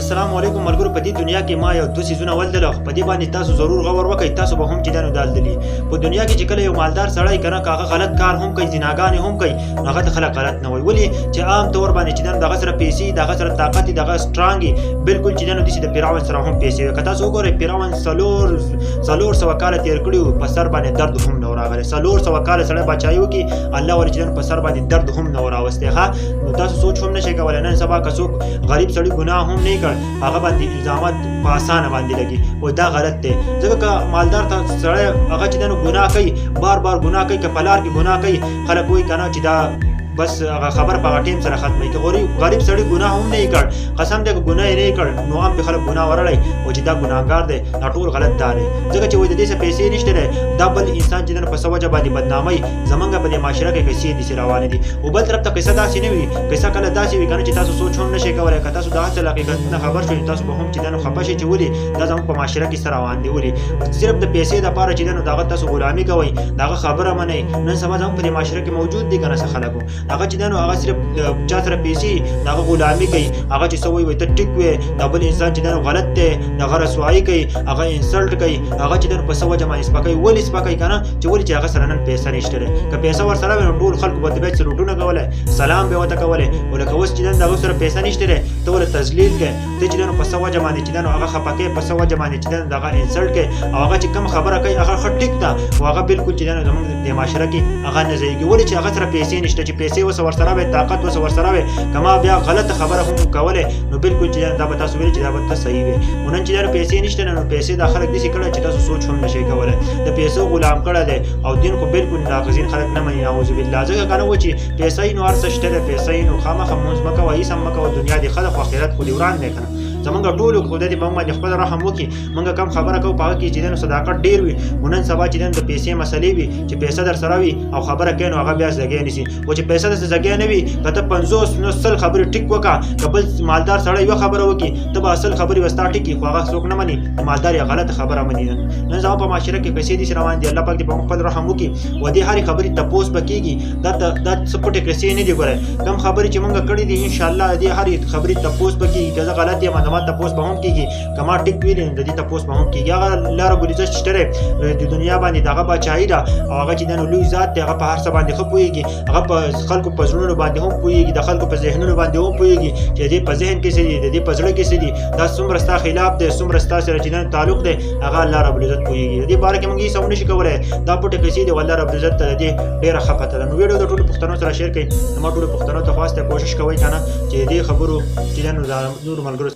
السلام علیکم ملګرو، په دې دنیا کې ما یو دوه څیزونه ولیدل، په دې باندې تاسو ضرور غور وکړئ. تاسو به هم چې دا نو دلدلي په دنیا کې چې کله یو مالدار سړی کنه که هغه غلط کار هم کوي، زناګانې هم کوي، نو هغه ته خلک غلط نه وایي. ولې چې عام طور باندې چې دغه سره پیسې، دغه سره طاقت، دغه strong، بالکل چې نو داسې د فرعون سره هم پیسې وي. که تاسو وګورئ فرعون 400 کاله تېر کړي وو، په سر باندې درد هم نه و راغلی. 400 کاله سړی باچایي وکړي، الله ولې چې په سر باندې درد هم نه و راوستی. ښه نو تاسو سوچ هم نشئ کولی. نن سبا که څوک غریب سړي ګناه هم نه کړ، هغه باندې الزامات په اسانه باندې لګي، او دا غلط دی. ځکه که مالدار ته سړی هغه چې نو ګناه کوي، بار بار ګناه کوي، که په لار کې ګناه کوي، خلک وایي که نه چې دا بس هغه خبر په هغه ټیم سره ختموي. که غریب سړي ګناه هم نه کړ، قسم دی که ګناه یې نه کړ، نو هم پرې خلک ګناه ورړی او چې دا ګناهګار دی، دا ټول غلط دا دی. ځکه چې وایي د دې څه پیسې نشته دی، دا بل انسان چې په څه وجه باندې بدناموي. زمونږ په دې معاشره کې قصې داسې روانې دي. او بل طرف ته قصه داسې نه وي، قصه کله داسې وي که نه چې تاسو سوچ هم نشئ کولی. که تاسو د اصل حقیقت نه خبر شئ، تاسو به هم چې نو خفه شئ چې ولې دا زموږ په معاشره کې څه روان دي. ولې صرف د پیسې دپاره چې نو د هغه تاسو غلامي کوئ، د هغه خبره منئ. نن سبا زموږ په دې معاشره کې موجود دي که نه څه خلکو، هغه چې نو هغه صرف چا سره پیسې د هغه غلامي کوي، هغه چې څه وایي وایي ته ټیک وې، دا بل انسان چې نو غلط دی، د هغه رسوایي کوي، هغه insult کوي، هغه چې نو په څه وجه باندې سپکوي. ولې سپکوي که نه چې ولې چې هغه سره نن پیسې نشته دی. که پیسې ورسره وي نو ټول خلکو به بیا سلوټونه کولی، سلام به ورته کولی. خو لکه اوس چې نن د هغه سره پیسې نشته دی، ته ولې تذلیل کوې، ته چې نو په څه وجه باندې چې نو هغه خفه کوې، په څه وجه باندې چې نو د هغه insult کوې، او هغه چې کوم خبره کوي هغه ښه ټیک ده، خو هغه بالکل چې نو زموږ د معاشره کې هغه نه ځایېږي. ولې چې هغه سره پیسې نشته، چې پیسې اوس ورسره وي، طاقت اوس ورسره وي، که ما بیا غلطه خبره هم کولی نو بالکل چې دا به تاسو ویل چې دا به ته صحیح وي. خو نن چې دا پیسې نشته نو پیسې دا خلک داسې کړه چې تاسو سوچ هم نشئ کولی. د پیسو غلام کړی دی، او دین خو بالکل ناقضین خلک نه مني، نعوذ بالله. ځکه که نه و چې پیسې نو هر څه شته دی، پیسې نو خامخا مونځ مه کوه، هېڅ هم مه کوه، دنیا دې ښه ده خو آخرت خو دې وران دی که نه. زمونږ ټولو خدای دې په موږ باندې خپل رحم وکړي. موږ کم خبره کوو په هغه کې چې دی نو صداقت ډېر وي. خو نن سبا چې دی نو د پیسې مسلې وي، چې پیسې در سره وي او خبره کوې نو هغه بیا ځګی نیسي. خو چې پیسې درسره ځګی نه وي، که ته 50 نو 100 خبرې ټیک وکړه، که بل مالدار سړی یوه خبره وکړي، ته به 100 خبرې به ستا ټیک وي، خو هغه څوک نه مني، مالدار یې غلطه خبره مني. نن زما په معاشره کې پیسې داسې روان دي. الله پاک دې په موږ خپل رحم وکړي. و دې هرې خبرې تپوس به کېږي، دا څه پټې قصې نه دي. ګورئ کوم خبرې چې موږ کړې دي، انشاءالله دې هرې خبرې تپوس به کېږي. که زه غلط یم زما تپوس به هم کېږي، که ما ټیک ویلي نو د دې تپوس به هم کېږي. هغه الله رب العزت شته دی د دنیا باندې، د هغه باچاهي ده، او هغه چې دی نو لوی ذات دی، هغه په هر څه باندې ښه پوهېږي، هغه په خلکو په زړونو باندې هم پوهېږي، د خلکو په ذهنونو باندې هم پوهېږي چې د دې په ذهن کې څه دي، د دې په زړه کې څه دي، دا څومره ستا خلاف دی، څومره ستا سره چې دی نو تعلق دی، هغه الله رب العزت پوهېږي. د دې باره کې موږ هېڅ هم نشي کولی، دا پټې قصې دي، والله رب العزت ته د دې ډېره ښه پته ده. نو ویډیو د ټولو پښتنو سره share کړئ. زما ټولو پښتنو ته خواست دی، کوشش کوئ که نه چې د دې خبرو چې دی نو د نورو ملګرو